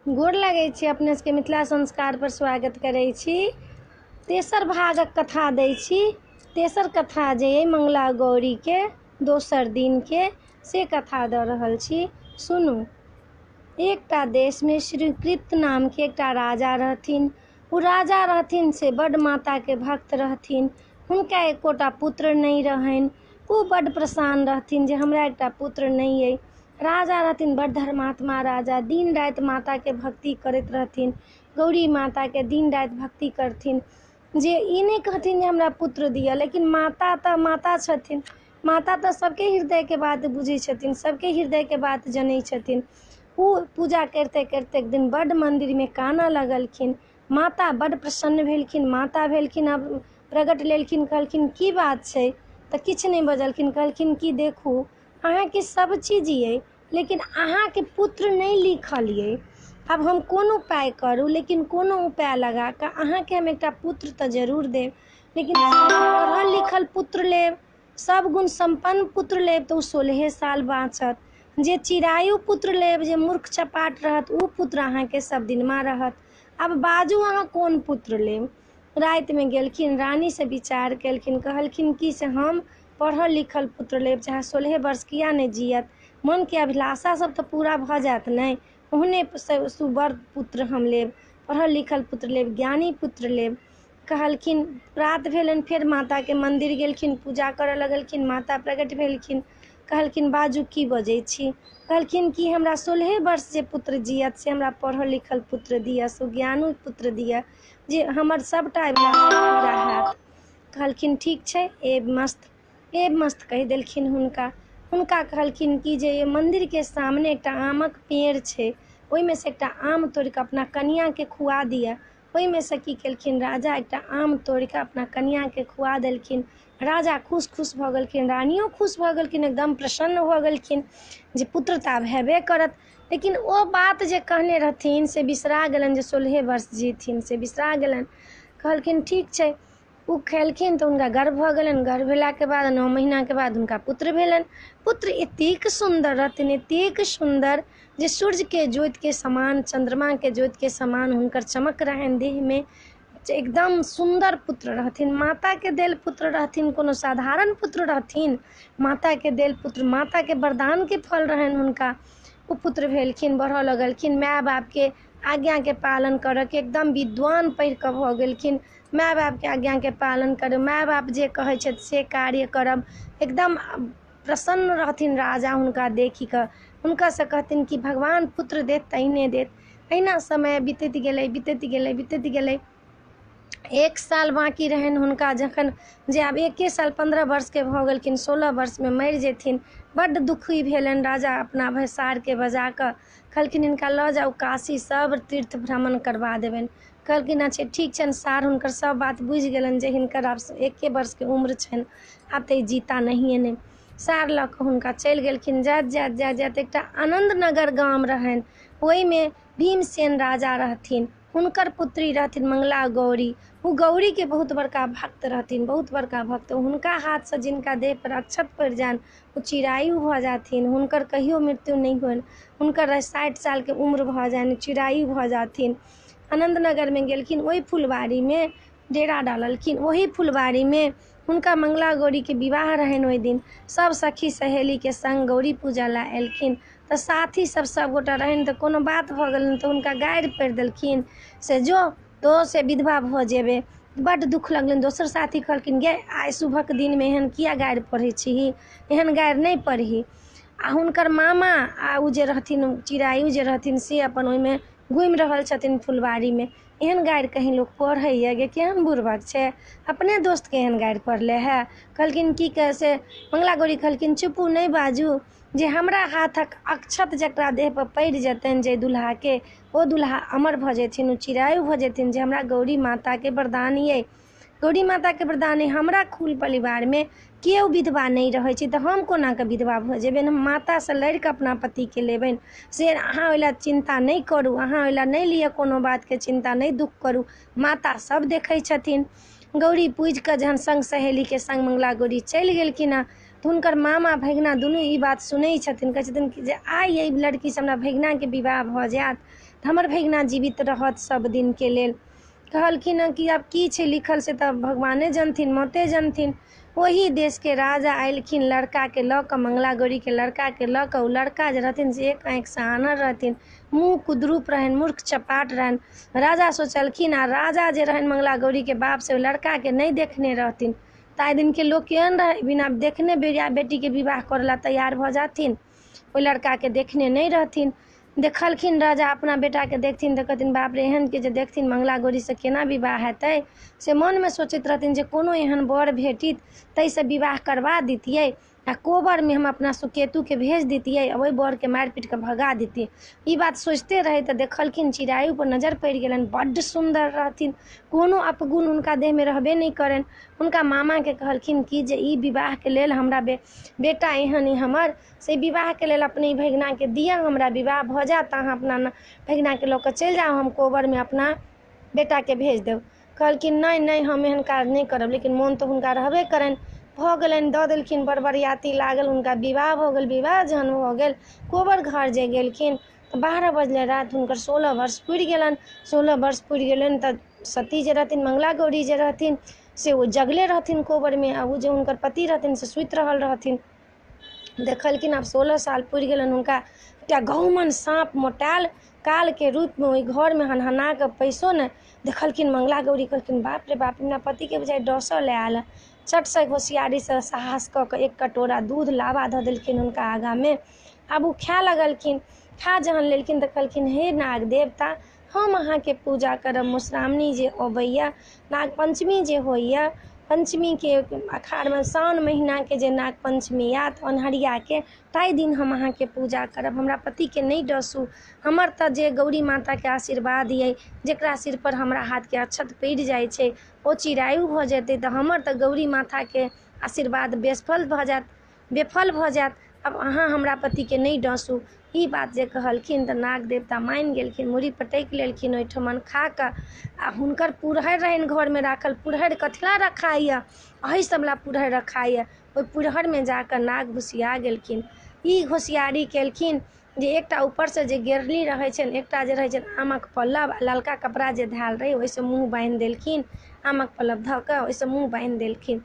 गोर लगै छी अपने सबके, मिथिला संस्कार पर स्वागत करै छी। तेसर भागक कथा दै छी। तेसर कथा जे अइ मंगला गौरीके दोसर दिनके, से कथा दऽ रहल छी, सुनू। एकटा देशमे श्रीकृत नामके एकटा राजा रहथिन। ओ राजा रहथिन से बड्ड माताके भक्त रहथिन। हुनका एकोटा पुत्र नहि रहनि। ओ बड्ड परेशान रहथिन जे हमरा एकटा पुत्र नहि अइ। राजा रहथिन बड्ड धर्मात्मा राजा, दिन राति माताके भक्ति करैत रहथिन, गौरी माताके दिन राति भक्ति करथिन। जे ई नहि कहथिन जे हमरा पुत्र दिअ, लेकिन माता तऽ माता छथिन, माता तऽ सबके हृदयके बात बुझै छथिन, सबके हृदयके बात जनै छथिन। ओ पूजा करिते करिते एक दिन बड्ड मन्दिरमे कानऽ लगलखिन। माता बड्ड प्रसन्न भेलखिन, माता भेलखिन आब प्रगट लेलखिन, कहलखिन की बात छै? तऽ किछु नहि बजलखिन। कहलखिन कि देखू, अहाँके सब चीज अइ, लेकिन अहाँके पुत्र नहि लिखल अइ। आब हम कोन उपाय करू? लेकिन कोनो उपाय लगाकऽ अहाँके हम एकटा पुत्र तऽ जरूर देब, लेकिन पढ़ल लिखल पुत्र लेब, सब गुण सम्पन्न पुत्र लेब तऽ ओ 16 साल बाँचत। जे चिरायु पुत्र लेब, जे मूर्ख चपाट रहत, ओ पुत्र अहाँके सब दिनमा रहत। आब बाजू, अहाँ कोन पुत्र लेब? रातिमे गेलखिन, रानीसँ विचार केलखिन, कहलखिन कि से हम पढ़ल लिखल पुत्र लेब, चाहे 16 वर्ष किया नहि जियत, मनके अभिलाषा सब तऽ पूरा भऽ जायत ने, ओहने सुबर पुत्र हम लेब, पढ़ल लिखल पुत्र लेब, ज्ञानी पुत्र लेब। कहलखिन। प्रात भेलनि, फेर माताके मन्दिर गेलखिन, पूजा करऽ लगलखिन। माता प्रकट भेलखिन, कहलखिन बाजू, की बजै छी? कहलखिन कि हमरा 16 वर्ष जे पुत्र जियत से हमरा पढ़ल लिखल पुत्र दिअ, सुज्ञानु पुत्र दिअ, जे हमर सबटा अभिलाषा पूरा हैत। कहलखिन ठीक छै, एब मस्त, एब मस्त कहि देलखिन हुनका। हुनका कहलखिन कि जे मन्दिरके सामने एकटा आमक पेड़ छै, ओहिमे से एकटा आम तोड़िकऽ अपना कनिआँके खुआ दिअ। ओहिमे से की केलखिन राजा? एकटा आम तोड़िकऽ अपना कनिआँके खुआ देलखिन। राजा खुश खुश भऽ गेलखिन, रानियो खुश भऽ गेलखिन, एकदम प्रसन्न भऽ गेलखिन जे पुत्र तऽ आब हेबे करत। लेकिन ओ बात जे कहने रहथिन से बिसरा गेलनि, जे 16 वर्ष जीथिन से बिसरा गेलनि। कहलखिन ठीक छै। ओ खेलखिन तऽ हुनका गर्भ भऽ गेलनि। गर्भ भेलाके बाद 9 महीनाके बाद हुनका पुत्र भेलनि। पुत्र एतेक सुन्दर रहथिन, एतेक सुन्दर जे सूर्यके ज्योतिके समान, चन्द्रमाके ज्योतिके समान हुनकर चमक रहनि देहमे। एकदम सुन्दर पुत्र रहथिन, माताके देल पुत्र रहथिन। कोनो साधारण पुत्र रहथिन? माताके देल पुत्र, माताके वरदानके फल रहनि हुनका। ओ पुत्र भेलखिन, बढ़ऽ लगलखिन, माय बापके आज्ञाके पालन करऽके एकदम विद्वान पढ़िकऽ भऽ गेलखिन। माय बापके आज्ञाके पालन करू, माय बाप जे कहै छथि से कार्य करब। एकदम प्रसन्न रहथिन राजा हुनका देखिकऽ। हुनकासँ कहथिन कि भगवान पुत्र देत तहिने देत। अहिना समय बितैत गेलै, बितैत गेलै, बितैत गेलै। 1 साल बाँकी रहनि हुनका जखन, जे आब एके साल, 15 वर्षके भऽ गेलखिन, 16 वर्षमे मरि जेथिन। बड्ड दुखी भेलनि राजा। अपना भैसारके बजा कऽ कहलखिन हिनका लऽ जाउ काशी, सब तीर्थ भ्रमण करबा देबनि। कहलखिन अच्छा ठीक छनि। सार हुनकर सब बात बुझि गेलनि जे हिनकर आब एके वर्षके उम्र छनि, आब तऽ ई जीता नहिए नहि। सार लऽ कऽ हुनका चलि गेलखिन। जाइत जाइत जाइत जाइत एकटा आनन्द नगर गाम रहनि, ओहिमे भीमसेन राजा रहथिन, हुनकर पुत्री रहथिन मंगला गौरी। ओ गौरीके बहुत बड़का भक्त रहथिन, बहुत बड़का भक्त। हुनका हाथसँ जिनका देहपर अक्षत पड़ि जानि ओ चिरायु भऽ जाथिन, हुनकर कहियो मृत्यु नहि होनि। हुनकर 60 सालके उम्र भऽ जानि, चिरायु भऽ जाथिन। आनन्द नगरमे गेलखिन, ओहि फुलबारीमे डेरा डाललखिन। ओहि फुलबारीमे हुनका मंगला गौरीके विवाह रहनि। ओहि दिन सब सखी सहेलीके संग गौरी पूजा लए एलखिन तऽ साथी सब सबगोटा रहनि, तऽ कोनो बात भऽ गेलनि तऽ हुनका गारि पढ़ि देलखिन से जो तो से विधवा भऽ जेबै। बड्ड दुःख लगलनि। दोसर साथी कहलखिन गे, आइ शुभक दिनमे एहन किया गारि पढ़ै छिही? एहन गारि नहि पढ़ही। आ हुनकर मामा आ ओ जे रहथिन, चिरायु जे रहथिन, से अपन ओहिमे घुमि रहल छथिन फुलबारीमे। एहन गारि कहीं लोक पढ़ैए गे? केहन बुड़बक छै, अपने दोस्तके एहन गारि पढ़ले है। कहलखिन की कह से मंगला गौरी कहलखिन चुपू, नहि बाजू, जे हमरा हाथक अक्षत जकरा देहपर पड़ि जेतनि, जे दुल्हाके, ओ दुल्हा अमर भऽ जेथिन, ओ चिरायु भऽ जेथिन, जे हमरा गौरी माताके वरदान अइ, गौरी माताके वरदान अइ। हमरा कुल परिवारमे केओ विधवा नहि रहै छै, तऽ हम कोनाके विधवा भऽ जेबनि? हम मातासँ लड़िकऽ अपना पतिके लेबनि। से अहाँ ओहि लए चिन्ता नहि करू, अहाँ ओहि लए नहि लिअ कोनो बातके चिन्ता, नहि दुःख करू, माता सब देखै छथिन। गौरी पूजिकऽ जहन संग सहेलीके संग मंगला गौरी चलि गेलखिन हँ तऽ हुनकर मामा भगिना दुनू ई बात सुनै छथिन। कहै छथिन कि जे आइ एहि लड़कीसँ हमरा भगिनाके विवाह भऽ जायत। तऽ हमर भगिना जीवित रहत सब दिनके लेल। कहलखिन हँ कि आब की छै लिखल से तऽ भगवाने जनथिन, मौते जनथिन। ओही देशके राजा अयलखिन लड़काके लऽ कऽ, मंगला गौरीके लड़काके लऽ कऽ। ओ लड़का जे रहथिन से एक आँखिसँ आन्हर रहथिन, मुँह कुद्रूप रहनि, मूर्ख चपाट रहनि। राजा सोचलखिन, आ राजा जे रहनि मंगला गौरीके बाप से ओ लड़काके नहि देखने रहथिन। ताहि दिनके लोक केहन रहै, बिना देखने बेटीके विवाह करै लए तैयार भऽ जाथिन। ओहि लड़काके देखने नहि रहथिन। देखलखिन राजा अपना बेटाके देखथिन तऽ कहथिन बाप रे, एहनके जे देखथिन मंगला गौरीसँ केना विवाह हेतै। से मनमे सोचैत रहथिन जे कोनो एहन वर भेटित ताहिसँ विवाह करबा दितियै आ कोबरमे हम अपना सुकेतुके भेज दितियै आ ओहि बरके मारि पीट कऽ भगा दितियै। ई बात सोचिते रहै तऽ देखलखिन चिरायुपर नजरि पड़ि गेलनि। बड्ड सुन्दर रहथिन, कोनो अपगुण हुनका देहमे रहबे नहि करनि। हुनका मामाके कहलखिन कि जे ई विवाहके लेल हमरा बेटा एहन अइ हमर, से विवाहके लेल अपने ई भगिनाके दिअ, हमरा विवाह भऽ जायत तऽ अहाँ अपना भगिनाके लऽ कऽ चलि जाउ, हम कोबरमे अपना बेटाके भेज देब। कहलखिन नहि नहि, हम एहन काज नहि करब। लेकिन मोन तऽ हुनका रहबे करनि। भऽ गेलनि, दऽ देलखिन, बड़ बरियाती लागल, हुनका विवाह भऽ गेल। विवाह जहन भऽ गेल, कोबर घर जे गेलखिन तऽ 12 बजलै राति, हुनकर 16 वर्ष पुरि गेलनि। 16 वर्ष पुरि गेलनि तऽ सती जे रहथिन, मंगला गौरी जे रहथिन, से ओ जगले रहथिन कोबरमे, आ ओ जे हुनकर पति रहथिन से सुति रहल रहथिन। देखलखिन आब 16 साल पुरि गेलनि हुनका, एकटा गहुमन साँप मोटायल कालके रूपमे ओहि घरमे हनहना कऽ पैसो ने। देखलखिन मंगला गौरी, कहलखिन बाप रे बाप, हमरा पतिके बुझाइ डसऽ लए आयल हँ। चटसँ होशियारीसँ साहस कऽ कऽ एक कटोरा दूध लावा धऽ देलखिन हुनका आगाँमे। आब ओ खाय लगलखिन। खा जहन लेलखिन तऽ कहलखिन हे नाग देवता, हम अहाँके पूजा करब। मधुश्रावणी जे अबैए, नागपञ्चमी जे होइए, पञ्चमीके अखाढ़मे साओन महीनाके जे नागपञ्चमी आयत अन्हरियाके, ताहि दिन हम अहाँके पूजा करब, हमरा पतिके नहि डसू। हमर तऽ जे गौरी माताके आशीर्वाद अइ, जकरा सिरपर हमरा हाथके अक्षत पड़ि जाइ छै ओ चिरायु भऽ जेतै, तऽ हमर तऽ गौरी माताके आशीर्वाद बेसफल भऽ जायत, बेफल भऽ जायत। आब अहाँ हमरा पतिके नहि डसू। ई बात जे कहलखिन तऽ नाग देवता मानि गेलखिन, मूड़ी पटकि लेलखिन ओहिठमन खा कऽ। आ हुनकर पुरहरि रहनि घरमे राखल। पुरहरि कथिला रखाइए? एहि सब लए पुरहरि रखाइए। ओहि पुरहरिमे जा कऽ नाग घुसिया गेलखिन। ई होशियारी केलखिन जे एकटा ऊपरसँ जे गेरली रहै छनि, एकटा जे रहै छनि आमक पल्लव आ ललका कपड़ा जे धयल रहै, ओहिसँ मुँह बान्हि देलखिन। आमक पल्लव धऽ कऽ ओहिसँ मुँह बान्हि देलखिन।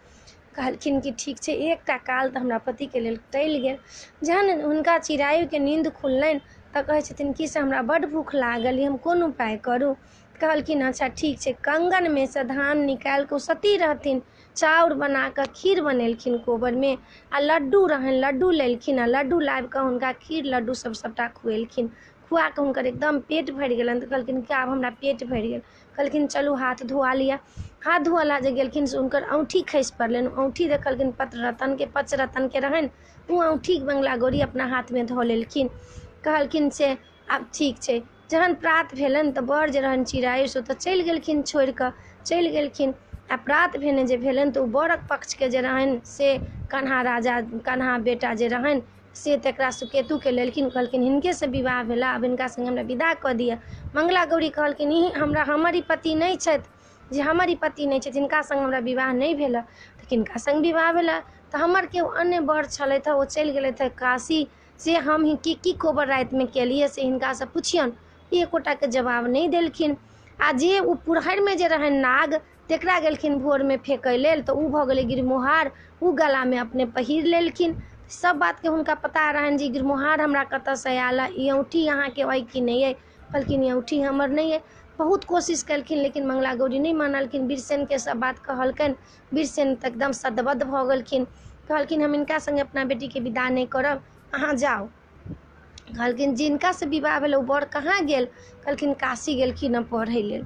कहलखिन कि ठीक छै, एकटा काल तऽ हमरा पतिके लेल टलि गेल। जहन हुनका चिरायुके नीन्द खुललनि तऽ कहै छथिन कि से हमरा बड्ड भूख लागल अइ, हम कोन उपाय करू? कहलखिन अच्छा ठीक छै। कंगनमे सँ धान निकालि कऽ, ओ सती रहथिन, चाउर बना कऽ खीर बनेलखिन कोबरमे, आ लड्डू रहनि, लड्डू लेलखिन आ लड्डू लाबि कऽ हुनका खीर लड्डू सब सबटा खुएलखिन। खुआ कऽ हुनकर एकदम पेट भरि गेलनि। तऽ कहलखिन कि आब हमरा पेट भरि गेल। कहलखिन चलू हाथ धोआ लिअ। हाथ धोअ ला जे गेलखिन से हुनकर औँठी खसि पड़लनि। औँठी देखलखिन पत्ररतनके, पचरतनके रहनि। ओ औँठी मंगला गौरी अपना हाथमे धऽ लेलखिन। कहलखिन से आब ठीक छै। जहन प्रात भेलनि तऽ बर जे रहनि चिरायु से ओतऽ चलि गेलखिन, छोड़ि कऽ चलि गेलखिन। आ प्रात भेने जे भेलनि तऽ ओ बरक पक्षके जे रहनि से कन्हा राजा, कन्हा बेटा जे रहनि से तकरा सुकेतुके लेलखिन। कहलखिन हिनकेसँ विवाह भेला, आब हिनका सङ्गे हमरा विदा कऽ दिअ। मंगला गौरी कहलखिन ई हमरा हमर ई पति नहि छथि, जे हमर ई पति नहि छथि, हिनका सङ्ग हमरा विवाह नहि भेल। तऽ किनका सङ्ग विवाह भेलै? तऽ हमर केओ अन्य वर छलथि हँ, ओ चलि गेलथि हँ काशी, से हम ही की की कोबर रातिमे केलियै से हिनकासँ पुछियौन। एकोटाके जवाब नहि देलखिन। आ जे ओ पुरहरिमे जे रहनि नाग, तकरा गेलखिन भोरमे फेकै लेल तऽ ओ भऽ गेलै गिरमोहार, ओ गलामे अपने पहिर लेलखिन। सब बातके हुनका पता रहनि जे गिरमोहार हमरा कतऽसँ आयल हँ, ई औँठी अहाँके अइ कि नहि अइ? कहलखिन ई औँठी हमर नहि अइ। बहुत कोशिश केलखिन लेकिन मंगला गौरी नहि मानलखिन। वीरसेनके सब बात कहलकनि। वीरसेन तऽ एकदम सदबद्ध भऽ गेलखिन। कहलखिन हम हिनका सङ्गे अपना बेटीके विदा नहि करब, अहाँ जाउ। कहलखिन जिनकासँ विवाह भेल ओ बर कहाँ गेल? कहलखिन काशी गेलखिन हँ पढ़ै लेल।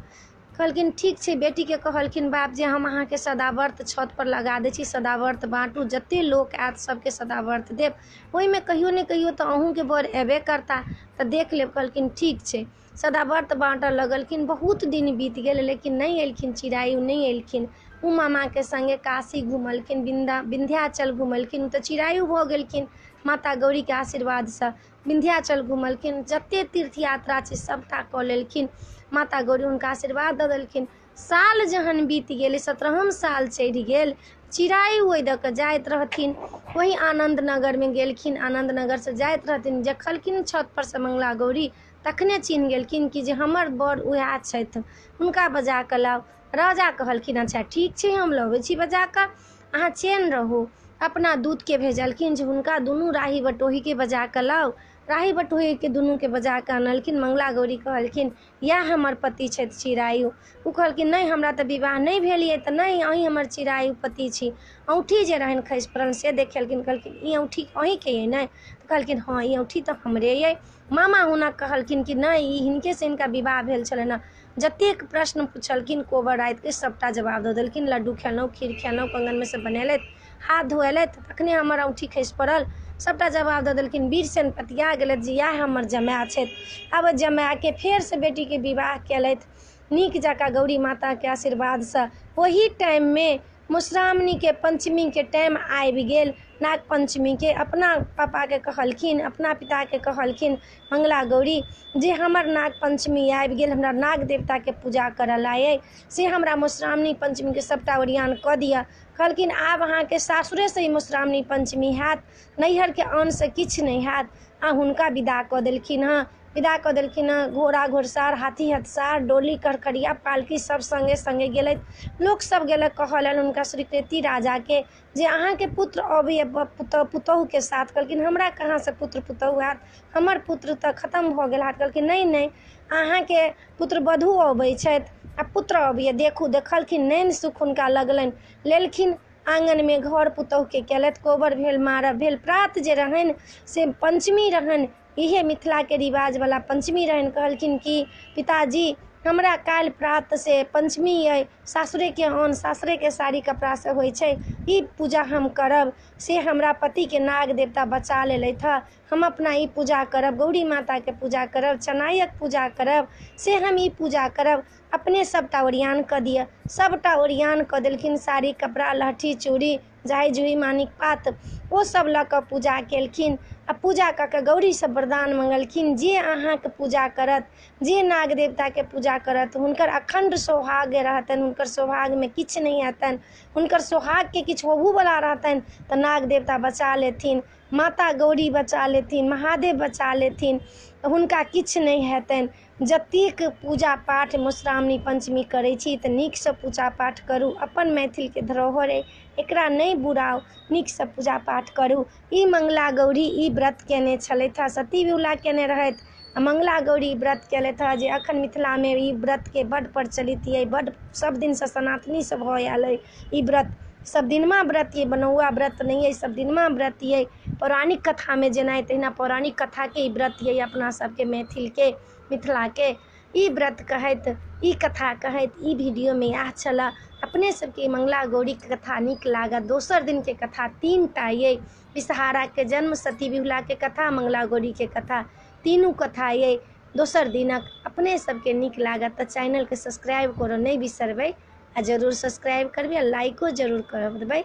कहलखिन ठीक छै। बेटीके कहलखिन बाप जे हम अहाँके सदावर्त छतपर लगा दै छी, सदावर्त बाँटू, जते लोक आयत सबके सदावर्त देब, ओहिमे कहियो ने कहियो तऽ अहूँके बर अयबे करता, तऽ देख लेब। कहलखिन ठीक छै। सदावर्त बाँटऽ लगलखिन। बहुत दिन बीत गेल लेकिन नहि एलखिन चिरायु, नहि एलखिन। ओ मामाके सङ्गे काशी घुमलखिन, विन्ध्याचल घुमलखिन। ओ तऽ चिरायु भऽ गेलखिन माता गौरीके आशीर्वादसँ। विन्ध्याचल घुमलखिन, जते तीर्थ यात्रा छै सबटा कऽ लेलखिन। माता गौरी हुनका आशीर्वाद दऽ देलखिन। साल जहन बीत गेलै, 17म साल चढ़ि गेल, चिरायु ओहि दऽ कऽ जाइत रहथिन। ओहि आनन्द नगरमे गेलखिन, आनन्द नगरसँ जाइत रहथिन, देखलखिन छतपर सँ मंगला गौरी तखने चिन्ह गेलखिन कि जे हमर बर उएह छथि, हुनका बजा कऽ लाउ। राजा कहलखिन अच्छा ठीक छै, हम लबै छी बजा कऽ, अहाँ चैन रहू। अपना दूतके भेजलखिन जे हुनका दुनू राही बटोहीके बजा कऽ लाउ। राही बटोहीके दुनूके बजा कऽ अनलखिन। मंगला गौरी कहलखिन इएह हमर पति छथि चिरायु। ओ कहलखिन नहि, हमरा तऽ विवाह नहि भेल यऽ। तऽ नहि, अहीं हमर चिरायु पति छी। औँठी जे रहनि खसि पड़ल से देखेलखिन। कहलखिन ई औँठी अहीँके अइ ने? तऽ कहलखिन हँ, ई औँठी तऽ हमरे अइ। मामा हुनक कहलखिन कि नहि, ई हिनकेसँ हिनका विवाह भेल छलनि हँ। जतेक प्रश्न पुछलखिन कोबर रातिके सभटा जवाब दऽ देलखिन। लड्डू खेलहुँ, खीर खेलहुँ, कंगनमे से बनेलथि, हाथ धोएलथि, तखने हमर औँठी खसि पड़ल, सभटा जवाब दऽ देलखिन। वीरसेन पतिया गेलथि जे इएह हमर जमाए छथि। आब जमाएके फेरसँ बेटीके विवाह केलथि नीक जकाँ गौरी माताके आशीर्वादसँ। ओही टाइममे मधुश्रावणीके पञ्चमीके टाइम आबि गेल, नाग पञ्चमीके। अपना पापाके कहलखिन, अपना पिताके कहलखिन मंगला गौरी जे हमर नाग पञ्चमी आबि गेल, हमरा नाग देवताके पूजा करऽ अइ, से हमरा मधुश्रावणी पञ्चमीके सभटा ओरियान कऽ दिअ। कहलखिन आब अहाँके सासुरेसँ ई मधुश्रावणी पञ्चमी हैत, नैहरके अन्नसँ किछु नहि हैत। आ हुनका विदा कऽ देलखिन हँ, विदा कऽ देलखिन हँ। घोड़ा घोड़सार, हाथी हथसार, डोली करकरिया, पालकी सब सङ्गे सङ्गे गेलथि। लोकसब गेलक कहऽ लेल हुनका श्रीकृति राजाके जे अहाँके पुत्र अबैए पुतहुके साथ। कहलखिन हमरा कहाँसँ पुत्र पुतहु हैत, हमर पुत्र तऽ खतम भऽ गेल हैत। कहलखिन नहि नहि, अहाँके पुत्र वधू अबै छथि आ पुत्र अबैए, देखू। देखलखिन, नैन सुख हुनका लगलनि, लेलखिन आँगनमे घर पुतहुके केलथि, कोबर भेल, मारब भेल। प्रात जे रहनि से पञ्चमी रहनि, इहे मिथिलाके रिवाजवला पञ्चमी रहनि। कहलखिन कि पिताजी हमरा काल्हि प्रात से पञ्चमी अइ, सासुरेके अन्न सासुरेके साड़ी कपड़ासँ होइ छै, ई पूजा हम करब, से हमरा पतिके नाग देवता बचा लेलथि हँ, हम अपना ई पूजा करब, गौरी माताके पूजा करब, चनाइक पूजा करब, से हम ई पूजा करब, अपने सबटा ओरियान कऽ दिअ। सबटा ओरियान कऽ देलखिन, साड़ी कपड़ा लहठी चूड़ी जाइ जुही मानिक पात ओ सब लऽ कऽ पूजा केलखिन। आ पूजा कऽ कऽ गौरीसँ वरदान मङ्गलखिन जे अहाँके पूजा करत, जे नाग देवताके पूजा करत, हुनकर अखण्ड सौभाग्य रहतनि, हुनकर सौभाग्यमे किछु नहि हेतनि, हुनकर सौभाग्यके किछु होबहोवला रहतनि तऽ नाग देवता बचा लेथिन, माता गौरी बचा लेथिन, महादेव बचा लेथिन, हुनका किछु नहि हेतनि। जतेक पूजा पाठ मधुश्रावणी पञ्चमी करै छी तऽ नीकसँ पूजा पाठ करू, अपन मैथिलके धरोहर अइ, एकरा नहि बुराउ, नीकसँ पूजा पाठ करू। ई मंगला गौरी ई व्रत केने छलथि हँ, सती बिहुला केने रहथि आ मंगला गौरी व्रत केलथि हँ, जे अखन मिथिलामे ई व्रतके बड्ड प्रचलित अइ, बड्ड सब दिनसँ सनातनीसँ भऽ आयल अइ ई व्रत। सब दिनमा व्रत अइ, बनौआ व्रत नहि अइ, सब दिनमा व्रत अइ। पौराणिक कथामे जेना अइ तहिना पौराणिक कथाके ई व्रत अइ अपना सबके मैथिलके मिथिलाके। ई व्रत कहैत, ई कथा कहैत ई वीडियोमे इएह छलए। अपने सबके मंगला गौरीके कथा नीक लागत। दोसर दिनके कथा 3टा अइ, विषहाराके जन्म, सती बिहुलाके कथा, मंगला गौरीके कथा, तीनू कथा अइ दोसर दिनक। अपने सबके नीक लागत तऽ चैनलके सब्सक्राइब करऽ नहि बिसरबै, आ जरूर सब्सक्राइब करबै आ लाइको जरूर करबै।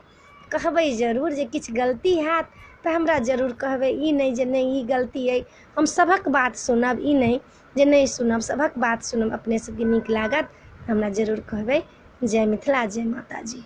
कहबै जरूर जे किछु गलती हैत तऽ हमरा जरूर कहबै, ई नहि जे नहि ई गलती अइ, हम सभक बात सुनब, ई नहि जे नहि सुनब, सभक बात सुनब। अपने सबके नीक लागत हमरा जरूर कहबै। जय मिथिला, जय माताजी।